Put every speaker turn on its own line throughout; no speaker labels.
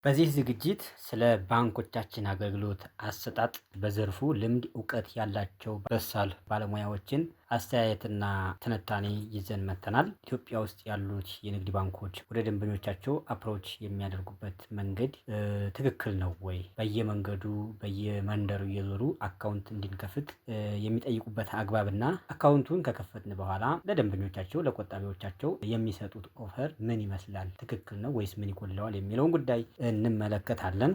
በዚህ ዝግጅት ስለ ባንኮቻችን አገልግሎት አሰጣጥ በዘርፉ ልምድ እውቀት ያላቸው በሳል ባለሙያዎችን አስተያየትና ትንታኔ ይዘን መጥተናል። ኢትዮጵያ ውስጥ ያሉት የንግድ ባንኮች ወደ ደንበኞቻቸው approach የሚያደርጉበት መንገድ ትክክል ነው ወይ? በየመንገዱ በየመንደሩ እየዞሩ account እንድንከፍት የሚጠይቁበት አግባብና account ኡን ከከፈትን በኋላ ለደንበኞቻቸው ለቆጣቢዎቻቸው የሚሰጡት offer ምን ይመስላል? ትክክል ነው ወይስ ምን ይጎድለዋል? የሚለውን ጉዳይ እንመለከታለን።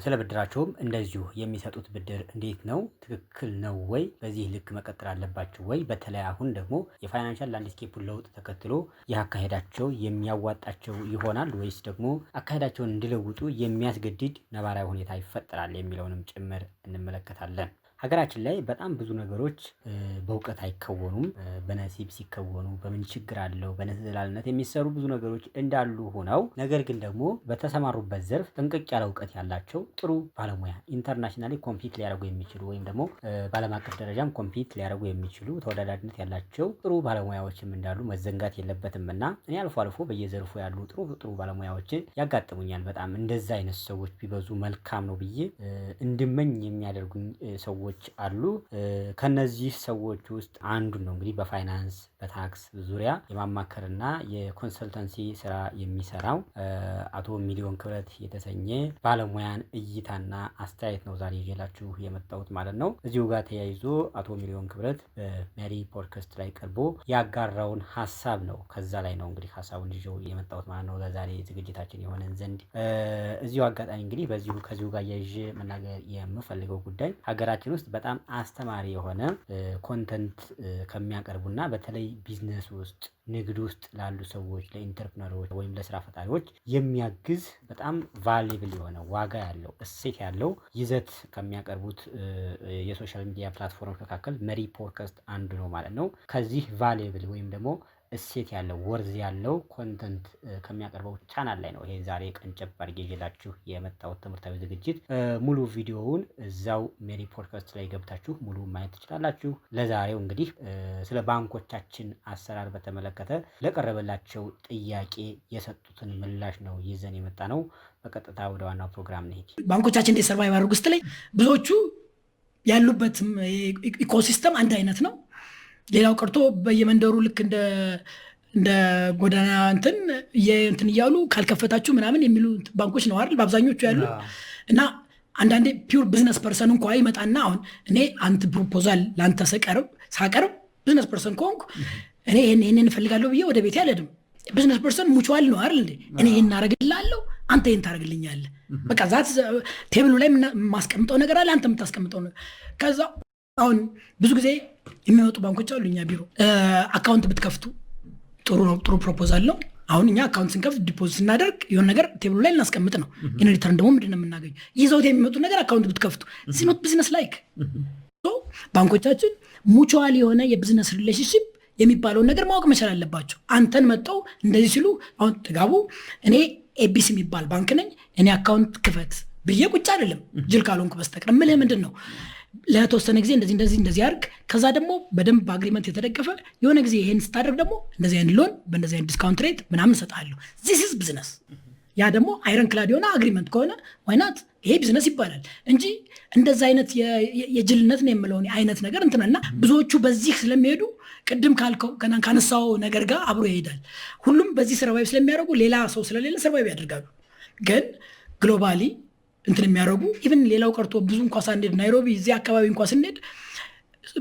ስለ ብድራቸውም እንደዚሁ የሚሰጡት ብድር እንዴት ነው? ትክክል ነው ወይ? በዚህ ልክ መቀጠል አለባቸው ወይ? በተለይ አሁን ደግሞ የ financial landscape ኡን ለውጥ ተከትሎ ያካሄዳቸው የሚያዋጣቸው ይሆናል ወይስ ደግሞ አካሄዳቸውን እንዲለውጡ የሚያስገድድ ነባራዊ ሁኔታ ይፈጠራል የሚለውንም ጭምር እንመለከታለን። ሀገራችን ላይ በጣም ብዙ ነገሮች በእውቀት አይከወኑም። በነሲብ ሲከወኑ በምን ችግር አለው በነዘላልነት የሚሰሩ ብዙ ነገሮች እንዳሉ ሆነው ነገር ግን ደግሞ በተሰማሩበት ዘርፍ ጥንቅቅ ያለ እውቀት ያላቸው ጥሩ ባለሙያ internationally compete ሊያደርጉ የሚችሉ ወይም ደግሞ በዓለም አቀፍ ደረጃም compete ሊያደርጉ የሚችሉ ተወዳዳሪነት ያላቸው ጥሩ ባለሙያዎችም እንዳሉ መዘንጋት የለበትም። እና እኔ አልፎ አልፎ በየዘርፉ ያሉ ጥሩ ጥሩ ባለሙያዎችን ያጋጥሙኛል። በጣም እንደዛ አይነት ሰዎች ቢበዙ መልካም ነው ብዬ እንድመኝ የሚያደርጉኝ ሰዎች አሉ። ከነዚህ ሰዎች ውስጥ አንዱ ነው እንግዲህ በፋይናንስ በታክስ ዙሪያ የማማከርና የ consultancy ስራ የሚሰራው አቶ ሚሊዮን ክብረት የተሰኘ ባለሙያን እይታና አስተያየት ነው ዛሬ ይዤላችሁ የመጣሁት ማለት ነው። እዚሁ ጋር ተያይዞ አቶ ሚሊዮን ክብረት በሜሪ ፖድካስት ላይ ቀርቦ ያጋራውን ሀሳብ ነው። ከዛ ላይ ነው እንግዲህ ሀሳቡን ይዤው የመጣሁት ማለት ነው ለዛሬ ዝግጅታችን የሆነን ዘንድ። እዚሁ አጋጣሚ እንግዲህ በዚሁ ከዚሁ ጋር እያይዤ መናገር የምፈልገው ጉዳይ ሀገራችን ውስጥ በጣም አስተማሪ የሆነ content ከሚያቀርቡና በተለይ ቢዝነስ ውስጥ ንግድ ውስጥ ላሉ ሰዎች ለ entrepreneur ኦች ወይም ለስራ ፈጣሪዎች የሚያግዝ በጣም valuable የሆነ ዋጋ ያለው እሴት ያለው ይዘት ከሚያቀርቡት የ social media platform ኦች መካከል መሪ ፖድካስት አንዱ ነው ማለት ነው። ከዚህ valuable ወይም ደግሞ እሴት ያለው worth ያለው content ከሚያቀርበው ቻናል ላይ ነው ይሄ ዛሬ ቀንጨብ አድርጌ ይዤላችሁ የመጣሁት ትምህርታዊ ዝግጅት። ሙሉ ቪዲዮውን እዛው ሜሪ ፖድካስት ላይ ገብታችሁ ሙሉ ማየት ትችላላችሁ። ለዛሬው እንግዲህ ስለ ባንኮቻችን አሰራር በተመለከተ ለቀረበላቸው ጥያቄ የሰጡትን ምላሽ ነው ይዘን የመጣ ነው። በቀጥታ ወደ ዋናው ፕሮግራም እንሂድ።
ባንኮቻችን እንዴት survive አድርጉ ስትለኝ ብዙዎቹ ያሉበትም ecosystem አንድ አይነት ነው። ሌላው ቀርቶ በየመንደሩ ልክ እንደ ጎዳና እንትን እያሉ ካልከፈታችሁ ምናምን የሚሉ ባንኮች ነው አይደል በአብዛኞቹ ያሉ። እና አንዳንዴ pure business person እንኳ ይመጣና አሁን እኔ አንድ proposal ለአንተ ሳቀርብ business person ከሆንኩ እኔ ይሄን ይሄንን እፈልጋለሁ ብዬ ወደ ቤቴ አልሄድም። Business person mutual ነው አይደል እንዴ? እኔ ይሄን አደርግልሃለሁ፣ አንተ ይሄን ታደርግልኛለህ። በቃ that table ኡ ላይ የማስቀምጠው ነገር አለ፣ አንተ የምታስቀምጠው ነገር። ከዛ አሁን ብዙ ጊዜ የሚመጡ ባንኮች አሉ እኛ ቢሮ account ብትከፍቱ ጥሩ ነው፣ ጥሩ proposal ነው። አሁን እኛ account ስንከፍት deposit ስናደርግ የሆነ ነገር table ኡ ላይ ልናስቀምጥ ነው። In return ደግሞ ምንድን ነው የምናገኘው? ይዘውት የሚመጡ ነገር account ብትከፍቱ it's not business like። ባንኮቻችን mutual የሆነ የ business relationship የሚባለውን ነገር ማወቅ መቻል አለባቸው። አንተን መጠው እንደዚህ ሲሉ አሁን ጥጋቡ እኔ ABC የሚባል ባንክ ነኝ፣ እኔ account ክፈት ብዬ ቁጭ አይደለም ጅል ካልሆንኩ በስተቀር። የምልህ ምንድን ነው ለተወሰነ ጊዜ እንደዚህ እንደዚህ እንደዚህ አድርግ፣ ከዛ ደግሞ በደንብ በ agreement የተደገፈ የሆነ ጊዜ ይሄን ስታደርግ ደግሞ እንደዚህ አይነት loan በእንደዚህ አይነት discount rate ምናምን እሰጥሃለሁ። This is business። ያ ደግሞ ironclad የሆነ agreement ከሆነ why not፣ ይሄ ቢዝነስ ይባላል እንጂ እንደዛ አይነት የጅልነት ነው የምለው አይነት ነገር እንትና እና ብዙዎቹ በዚህ ስለሚሄዱ ቅድም ካልከው ካነሳው ነገር ጋር አብሮ ይሄዳል። ሁሉም በዚህ survive ስለሚያደርጉ ሌላ ሰው ስለሌለ survive ያደርጋሉ። ግን globally እንትን የሚያደርጉ even ሌላው ቀርቶ ብዙ እንኳ ሳንሄድ ናይሮቢ እዚህ አካባቢ እንኳ ስንሄድ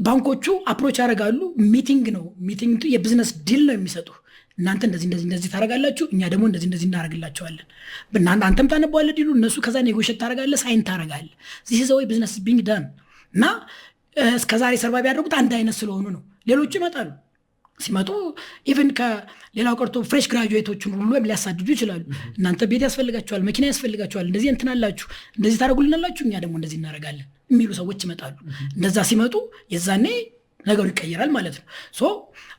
ባንኮቹ approach ያደርጋሉ። Meeting ነው meeting የ business deal ነው የሚሰጡ። እናንተ እንደዚህ እንደዚህ እንደዚህ ታደርጋላችሁ፣ እኛ ደግሞ እንደዚህ እንደዚህ እናደርግላቸዋለን። አንተም ታነበዋለህ deal ኡ፣ እነሱ ከዛ negotiate ታደርጋለህ፣ sign ታደርጋለህ። This is the way business being done እና እስከዛሬ survive ያደረጉት አንድ አይነት ስለሆኑ ነው። ሌሎቹ ይመጣሉ። ሲመጡ even ከሌላው ቀርቶ fresh graduate ኦችን ሁሉ ሊያሳድዱ ይችላሉ። እናንተ ቤት ያስፈልጋችኋል፣ መኪና ያስፈልጋችኋል፣ እንደዚህ እንትን አላችሁ፣ እንደዚህ ታደርጉልናላችሁ፣ እኛ ደግሞ እንደዚህ እናደርጋለን የሚሉ ሰዎች ይመጣሉ። እንደዛ ሲመጡ የዛኔ ነገሩ ይቀየራል ማለት ነው። So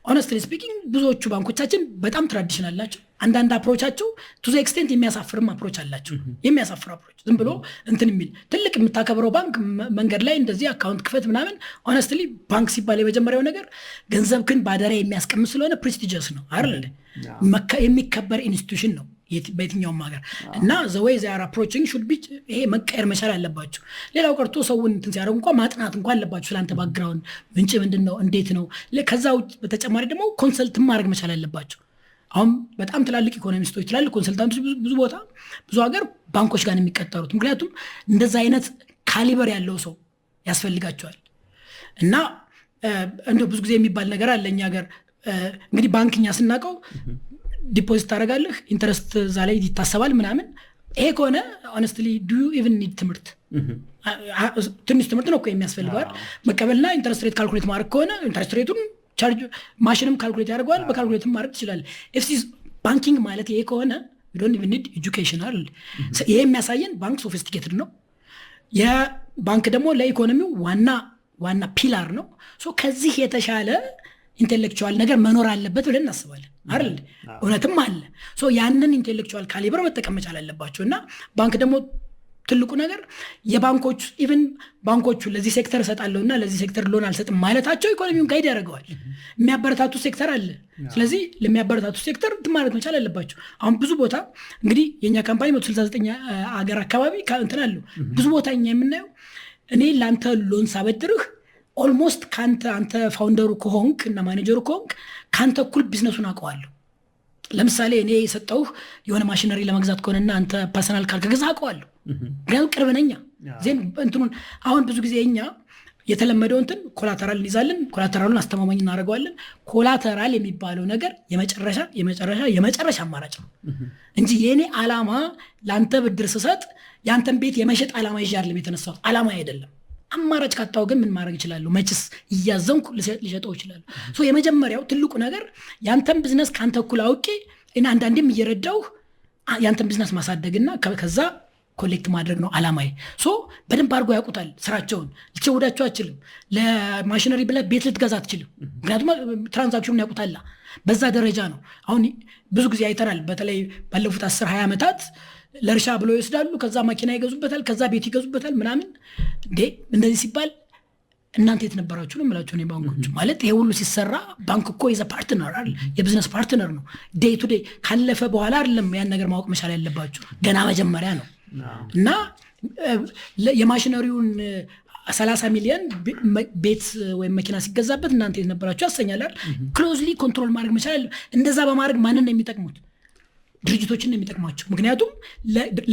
honestly speaking ብዙዎቹ ባንኮቻችን በጣም traditional ናቸው። አንዳንድ approach ኣቸው to the extent የሚያሳፍርም approach አላቸው። የሚያሳፍር approach ዝም ብሎ እንትን የሚል ትልቅ የምታከብረው ባንክ መንገድ ላይ እንደዚህ account ክፈት ምናምን። Honestly ባንክ ሲባል የመጀመሪያው ነገር ገንዘብክን ባደራ የሚያስቀምጥ ስለሆነ prestigious ነው አይደል? የሚከበር institution ነው። በየትኛውም ሀገር። እና the way they are approaching should be ይሄ መቀየር መቻል አለባቸው። ሌላው ቀርቶ ሰውን እንትን ሲያደርጉ እንኳ ማጥናት እንኳ አለባቸው። ስለአንተ background፣ ምንጭ ምንድን ነው፣ እንዴት ነው። ከዛ ውጭ በተጨማሪ ደግሞ consult ማድረግ መቻል አለባቸው። አሁን በጣም ትላልቅ ኢኮኖሚስቶች፣ ትላልቅ consultant ኦች ብዙ ቦታ፣ ብዙ ሀገር ባንኮች ጋር ነው የሚቀጠሩት። ምክንያቱም እንደዛ አይነት caliber ያለው ሰው ያስፈልጋቸዋል። እና እንደ ብዙ ጊዜ የሚባል ነገር አለ እኛ ሀገር። እንግዲህ ባንክ እኛ ስናውቀው deposit ታደርጋለህ፣ interest እዛ ላይ ይታሰባል ምናምን። ይሄ ከሆነ honestly do you even need ትምህርት? ትንሽ ትምህርት ነው እኮ የሚያስፈልገዋል። መቀበልና interest rate calculate ማድረግ ከሆነ interest rate ኡን charge ማሽንም calculate ያደርገዋል፣ በ calculate ም ማድረግ ትችላለህ። If banking ማለት ይሄ ከሆነ don't even need education አይደል? ይሄ የሚያሳየን ባንክ sophisticated ነው። የባንክ ደግሞ ለኢኮኖሚው ዋና ዋና pillar ነው። So ከዚህ የተሻለ intellectual ነገር መኖር አለበት ብለን እናስባለን አይደል? እውነትም አለ። So ያንን intellectual caliber መጠቀም መቻል አለባቸው። እና ባንክ ደግሞ ትልቁ ነገር የባንኮቹ even ባንኮቹ ለዚህ ሴክተር እሰጣለሁ እና ለዚህ sector loan አልሰጥም ማለታቸው ኢኮኖሚውን guide ያደርገዋል። የሚያበረታቱ ሴክተር አለ። ስለዚህ ለሚያበረታቱ ሴክተር እንትን ማለት መቻል አለባቸው። አሁን ብዙ ቦታ እንግዲህ የእኛ company 169 አገር አካባቢ እንትን አለው። ብዙ ቦታ እኛ የምናየው እኔ ለአንተ loan ሳበድርህ almost ከአንተ፣ አንተ founder ኡ ከሆንክ እና ማኔጀሩ ከሆንክ፣ ከአንተ እኩል ቢዝነሱን አውቀዋለሁ። ለምሳሌ እኔ የሰጠሁህ የሆነ ማሽነሪ ለመግዛት ከሆነና አንተ personal car ከገዛህ አውቀዋለሁ። ምክንያቱም ቅርብ ነኛ። Then እንትኑን አሁን ብዙ ጊዜ እኛ የተለመደው እንትን collateral እንይዛለን። Collateral ኡን አስተማማኝ እናደርገዋለን። Collateral የሚባለው ነገር የመጨረሻ የመጨረሻ የመጨረሻ አማራጭ ነው እንጂ የእኔ ዓላማ ለአንተ ብድር ስሰጥ የአንተን ቤት የመሸጥ ዓላማ ይዤ አይደለም የተነሳሁት። ዓላማ አይደለም። አማራጭ ካጣሁ ግን ምን ማድረግ እችላለሁ? መችስ እያዘንኩ ልሸጠው እችላለሁ። So የመጀመሪያው ትልቁ ነገር ያንተን ቢዝነስ ከአንተ እኩል አውቄ እና አንዳንዴም እየረዳሁህ ያንተን ቢዝነስ ማሳደግና ከዛ collect ማድረግ ነው አላማዬ። So በደንብ አድርጎ ያውቁታል ስራቸውን። ልትሸውዳቸው አትችልም። ለማሽነሪ ብለህ ቤት ልትገዛ አትችልም። ምክንያቱም transaction ኑን ያውቁታላ። በዛ ደረጃ ነው። አሁን ብዙ ጊዜ አይተናል። በተለይ ባለፉት 10 20 ዓመታት ለእርሻ ብለው ይወስዳሉ። ከዛ መኪና ይገዙበታል፣ ከዛ ቤት ይገዙበታል ምናምን። እንዴ፣ እንደዚህ ሲባል እናንተ የት ነበራችሁ ነው የምላቸው እኔ። ባንኮች ማለት ይሄ ሁሉ ሲሰራ ባንክ እኮ is a partner አይደል? የ business partner ነው። Day to day ካለፈ በኋላ አይደለም ያን ነገር ማወቅ መቻል ያለባችሁ፣ ገና መጀመሪያ ነው። እና የማሽነሪውን 30 ሚሊዮን ቤት ወይም መኪና ሲገዛበት እናንተ የት ነበራችሁ ያሰኛል አይደል? Closely control ማድረግ መቻል አለ። እንደዛ በማድረግ ማንን ነው የሚጠቅሙት? ድርጅቶችን ነው የሚጠቅሟቸው። ምክንያቱም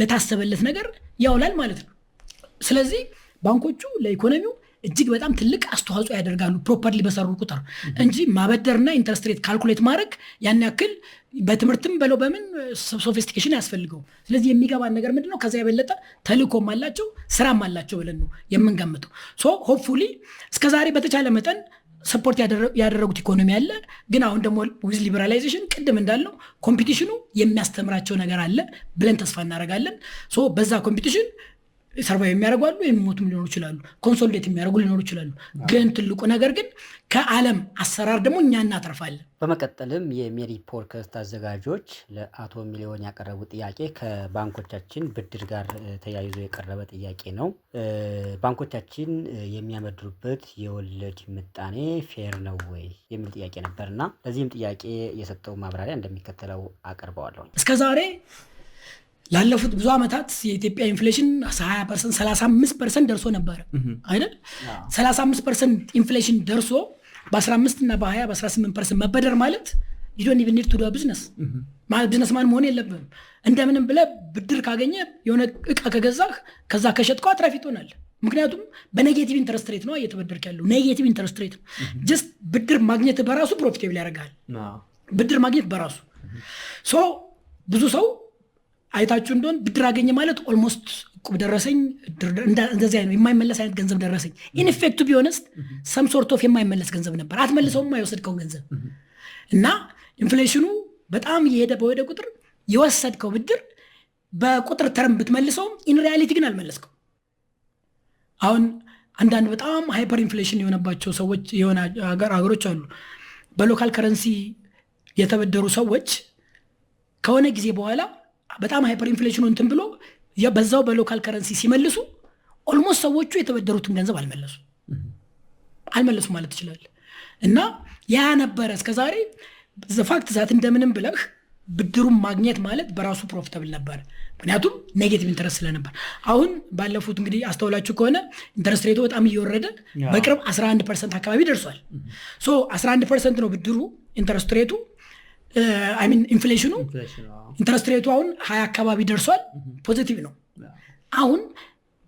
ለታሰበለት ነገር ያውላል ማለት ነው። ስለዚህ ባንኮቹ ለኢኮኖሚው እጅግ በጣም ትልቅ አስተዋጽኦ ያደርጋሉ properly በሰሩ ቁጥር እንጂ ማበደርና interest rate calculate ማድረግ ያን ያክል በትምህርትም በለው በምን sophistication አያስፈልገውም። ስለዚህ የሚገባን ነገር ምንድነው? ከዚያ የበለጠ ተልእኮም አላቸው፣ ስራም አላቸው ብለን ነው የምንገምተው። So hopefully እስከዛሬ በተቻለ መጠን support ያደረጉት ኢኮኖሚ አለ። ግን አሁን ደግሞ with liberalization ቅድም እንዳልነው competition ኑ የሚያስተምራቸው ነገር አለ ብለን ተስፋ እናደርጋለን። So በዛ competition survive የሚያደርጉ አሉ፣ የሚሞቱም ሊኖሩ ይችላሉ፣ consolidate የሚያደርጉ ሊኖሩ ይችላሉ። ግን ትልቁ ነገር ግን ከዓለም አሰራር ደግሞ እኛ እናተርፋለን።
በመቀጠልም የሜሪ ፖድካስት አዘጋጆች ለአቶ ሚሊዮን ያቀረቡት ጥያቄ ከባንኮቻችን ብድር ጋር ተያይዞ የቀረበ ጥያቄ ነው። ባንኮቻችን የሚያበድሩበት የወለድ ምጣኔ fair ነው ወይ የሚል ጥያቄ ነበር፣ እና ለዚህም ጥያቄ የሰጠው ማብራሪያ እንደሚከተለው አቀርበዋለሁ።
እስከ ዛሬ ላለፉት ብዙ ዓመታት የኢትዮጵያ inflation 20%፣ 35% ደርሶ ነበረ አይደል? 35% inflation ደርሶ በ15 እና በ20 በ18% መበደር ማለት you don't even need to do business። Businessman መሆን የለብህም። እንደምንም ብለህ ብድር ካገኘህ፣ የሆነ እቃ ከገዛህ፣ ከዛ ከሸጥከው አትራፊ ትሆናለህ። ምክንያቱም በ negative interest rate ነው እየተበደርክ ያለው። Negative interest rate ነው። Just ብድር ማግኘት በራሱ profitable ያደርግሃል። ብድር ማግኘት በራሱ። So ብዙ ሰው አይታችሁ እንደሆን ብድር አገኘ ማለት almost እቁብ ደረሰኝ፣ እንደዚህ አይነት የማይመለስ አይነት ገንዘብ ደረሰኝ። In fact, to be honest, some sort of የማይመለስ ገንዘብ ነበር። አትመልሰውም የወሰድከውን ገንዘብ። እና inflation ኑ በጣም እየሄደ በሄደ ቁጥር የወሰድከው ብድር በቁጥር term ብትመልሰውም in reality ግን አልመለስከው። አሁን አንዳንድ በጣም hyperinflation የሆነባቸው ሰዎች የሆነ ሀገሮች አሉ። በ local currency የተበደሩ ሰዎች ከሆነ ጊዜ በኋላ በጣም hyperinflation ኑ እንትን ብሎ በዛው በ local currency ሲመልሱ almost ሰዎቹ የተበደሩትን ገንዘብ አልመለሱ ማለት ትችላለህ። እና ያ ነበረ እስከዛሬ። The fact that እንደምንም ብለህ ብድሩን ማግኘት ማለት በራሱ profitable ነበር፣ ምክንያቱም negative interest ስለነበር። አሁን ባለፉት እንግዲህ አስተውላችሁ ከሆነ interest rate ኡ በጣም እየወረደ በቅርብ 11% አካባቢ ደርሷል። So 11% ነው ብድሩ interest rate ኡ፣ I mean inflation ኑ፣ interest rate ኡ አሁን 20 አካባቢ ደርሷል። Positive ነው። አሁን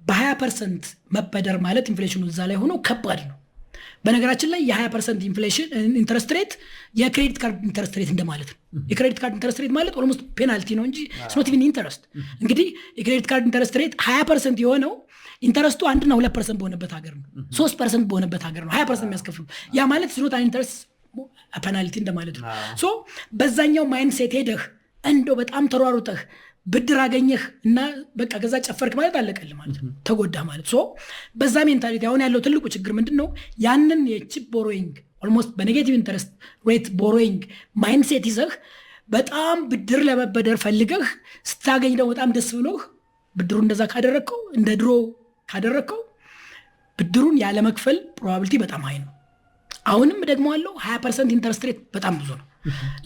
በ20% መበደር ማለት inflation ኑ እዛ ላይ ሆኖ ከባድ ነው። በነገራችን ላይ የ20% inflation interest rate የ credit card interest rate እንደማለት ነው። የ credit card interest rate ማለት almost penalty ነው እንጂ it's not even interest። እንግዲህ የ credit card interest rate 20% የሆነው interest ኡ 1ና 2% በሆነበት ሀገር ነው። 3% በሆነበት ሀገር ነው 20% የሚያስከፍሉ። ያ ማለት it's not interest፣ penalty እንደማለት ነው። So በዛኛው mindset ሄደህ እንደው በጣም ተሯሩጠህ ብድር አገኘህ እና በቃ ከዛ ጨፈርክ ማለት አለቀልህ ማለት ነው፣ ተጎዳ ማለት። So በዛ mentality አሁን ያለው ትልቁ ችግር ምንድን ነው? ያንን የ cheap borrowing፣ almost በ negative interest rate borrowing mindset ይዘህ በጣም ብድር ለመበደር ፈልገህ ስታገኝ ደግሞ በጣም ደስ ብሎህ ብድሩ እንደዛ ካደረግከው፣ እንደ ድሮ ካደረግከው ብድሩን ያለመክፈል probability በጣም high ነው። አሁንም ደግሞ አለው 20% interest rate በጣም ብዙ ነው።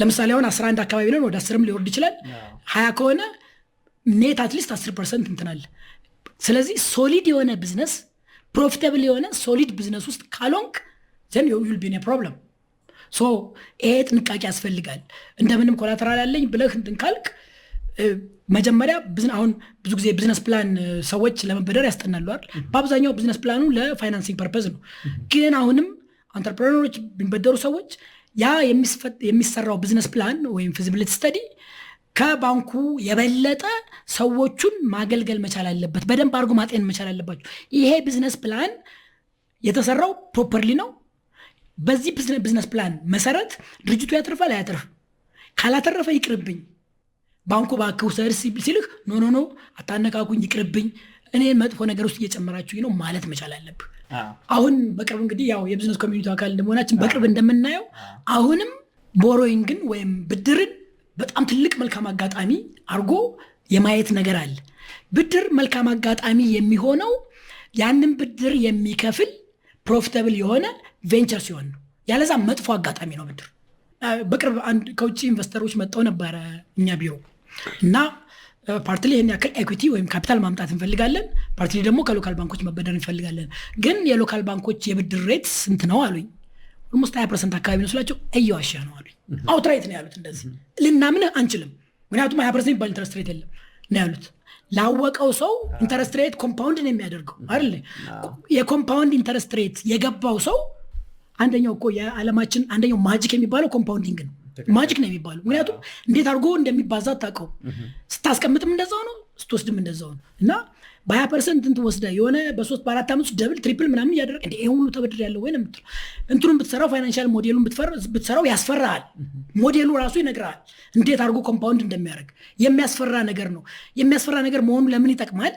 ለምሳሌ አሁን 11 አካባቢ ነን፣ ወደ 10ም ሊወርድ ይችላል። 20 ከሆነ net at least 10% እንትን አለ። ስለዚህ solid የሆነ business፣ profitable የሆነ solid business ውስጥ ካልሆንክ then you'll be problem። So ይሄ ጥንቃቄ ያስፈልጋል። እንደምንም collateral አለኝ ብለህ እንትን ካልክ መጀመሪያ አሁን ብዙ ጊዜ business plan ሰዎች ለመበደር ያስጠናሉ አይደል? በአብዛኛው business plan ኑ ለ financing purpose ነው። ግን አሁንም entrepreneur ኦች፣ የሚበደሩ ሰዎች ያ የሚሰራው business plan ወይም feasibility study ከባንኩ የበለጠ ሰዎቹን ማገልገል መቻል አለበት። በደንብ አድርጎ ማጤን መቻል አለባቸው። ይሄ business plan የተሰራው properly ነው። በዚህ business plan መሰረት ድርጅቱ ያተርፋል አያተርፍም? ካላተረፈ ይቅርብኝ። ባንኩ እባክህ ውሰድ ሲልህ no, no, no፣ አታነካኩኝ፣ ይቅርብኝ፣ እኔን መጥፎ ነገር ውስጥ እየጨመራችሁኝ ነው ማለት መቻል አለብህ። አሁን በቅርብ እንግዲህ ያው የ business community አካል እንደመሆናችን በቅርብ እንደምናየው አሁንም borrowing ን ወይም ብድርን በጣም ትልቅ መልካም አጋጣሚ አድርጎ የማየት ነገር አለ። ብድር መልካም አጋጣሚ የሚሆነው ያንን ብድር የሚከፍል profitable የሆነ venture ሲሆን ነው። ያለዛ መጥፎ አጋጣሚ ነው ብድር። በቅርብ አንድ ከውጭ investor ኦች መጥተው ነበረ እኛ ቢሮ እና partly ይህን ያክል equity ወይም ካፒታል ማምጣት እንፈልጋለን፣ partly ደግሞ ከ local ባንኮች መበደር እንፈልጋለን። ግን የ local ባንኮች የብድር rate ስንት ነው አሉኝ። Almost 20% አካባቢ ነው ስላቸው እየዋሸህ ነው አሉኝ። Outright ነው ያሉት። እንደዚህ ልናምንህ አንችልም፣ ምክንያቱም 20% የሚባል interest rate የለም ነው ያሉት። ላወቀው ሰው interest rate compound ነው የሚያደርገው አይደል? የ compound interest rate የገባው ሰው፣ አንደኛው እኮ የዓለማችን አንደኛው magic የሚባለው compounding ነው። Magic ነው የሚባለው ምክንያቱም እንዴት አድርጎ እንደሚባዛ አታውቀውም። ስታስቀምጥም እንደዛው ነው፣ ስትወስድም እንደዛው ነው። እና በ20% እንትን ወስደህ የሆነ በ3 በ4 ዓመት ውስጥ double triple ምናምን እያደረገ እንደ ይሄ ሁሉ ተበድር ያለው ወይ ነው የምትለው። እንትኑን ብትሰራው፣ financial model ኡን ብትሰራው ያስፈራሃል። ሞዴሉ ራሱ ይነግርሃል እንዴት አድርጎ compound እንደሚያደርግ። የሚያስፈራ ነገር ነው። የሚያስፈራ ነገር መሆኑ ለምን ይጠቅማል?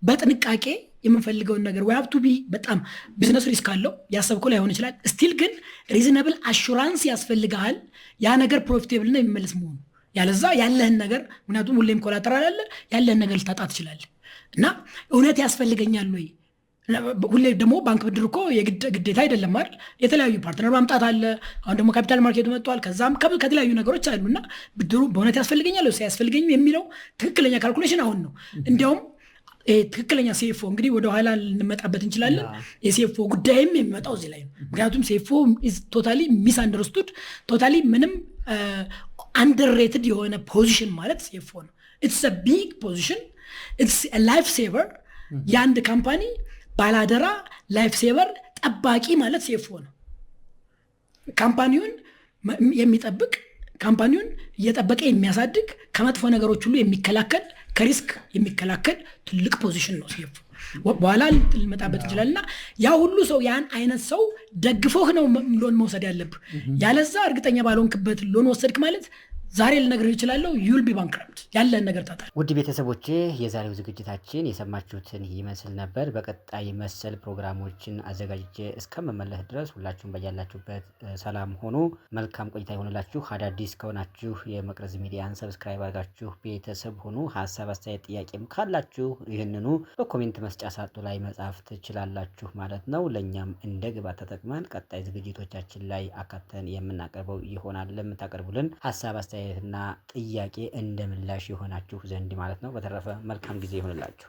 በጥንቃቄ የምንፈልገውን ነገር we have to be በጣም business risk አለው፣ ያሰብከው ላይሆን ይችላል። Still ግን reasonable assurance ያስፈልግሃል ያ ነገር profitable እና የሚመለስ መሆኑ። ያለዛ ያለህን ነገር፣ ምክንያቱም ሁሌም collateral አለ፣ ያለህን ነገር ልታጣ ትችላለህ። እና እውነት ያስፈልገኛል ወይ? ሁሌ ደግሞ ባንክ ብድር እኮ ግዴታ አይደለም አይደል? የተለያዩ partner ማምጣት አለ። አሁን ደግሞ capital market ኡ መጥቷል። ከዛም ከተለያዩ ነገሮች አሉ። እና ብድሩ በእውነት ያስፈልገኛል ወይስ አያስፈልገኝም የሚለው ትክክለኛ calculation አሁን ነው። እንዲያውም ይሄ ትክክለኛ CFO እንግዲህ ወደኋላ ልንመጣበት እንችላለን። የ CFO ጉዳይም የሚመጣው እዚህ ላይ ነው። ምክንያቱም CFO totally misunderstood፣ totally ምንም underrated የሆነ position ማለት CFO ነው። It's big position፣ it's life saver። የአንድ company ባላደራ፣ life saver፣ ጠባቂ ማለት CFO ነው። Company ውን የሚጠብቅ፣ company ውን እየጠበቀ የሚያሳድግ፣ ከመጥፎ ነገሮች ሁሉ የሚከላከል፣ ከ risk የሚከላከል ትልቅ position ነው CFO። በኋላ ልንመጣበት እንችላለን። እና ያ ሁሉ ሰው ያን አይነት ሰው ደግፎህ ነው loan መውሰድ ያለብህ። ያለዛ እርግጠኛ ባልሆንክበት loan ወሰድክ ማለት ዛሬ ልነግርህ እችላለሁ፣ you'll be bankrupt፣ ያለህን ነገር ታጣለህ።
ውድ ቤተሰቦቼ፣ የዛሬው ዝግጅታችን የሰማችሁትን ይመስል ነበር። በቀጣይ መሰል ፕሮግራሞችን አዘጋጅቼ እስከምመለስ ድረስ ሁላችሁም በያላችሁበት ሰላም ሆኑ። መልካም ቆይታ ይሆንላችሁ። አዳዲስ ከሆናችሁ የመቅረዝ ሚዲያን subscribe አድርጋችሁ ቤተሰብ ሁኑ። ሀሳብ፣ አስተያየት፣ ጥያቄም ካላችሁ ይህንኑ በ comment መስጫ ሳጥኑ ላይ መጻፍ ትችላላችሁ ማለት ነው። ለእኛም እንደ ግብዓት ተጠቅመን ቀጣይ ዝግጅቶቻችን ላይ አካተን የምናቀርበው ይሆናል። ለምታቀርቡልን ሀሳብ፣ አስተያየት አስተያየትና ጥያቄ እንደ ምላሽ የሆናችሁ ዘንድ ማለት ነው። በተረፈ መልካም ጊዜ ይሆንላችሁ።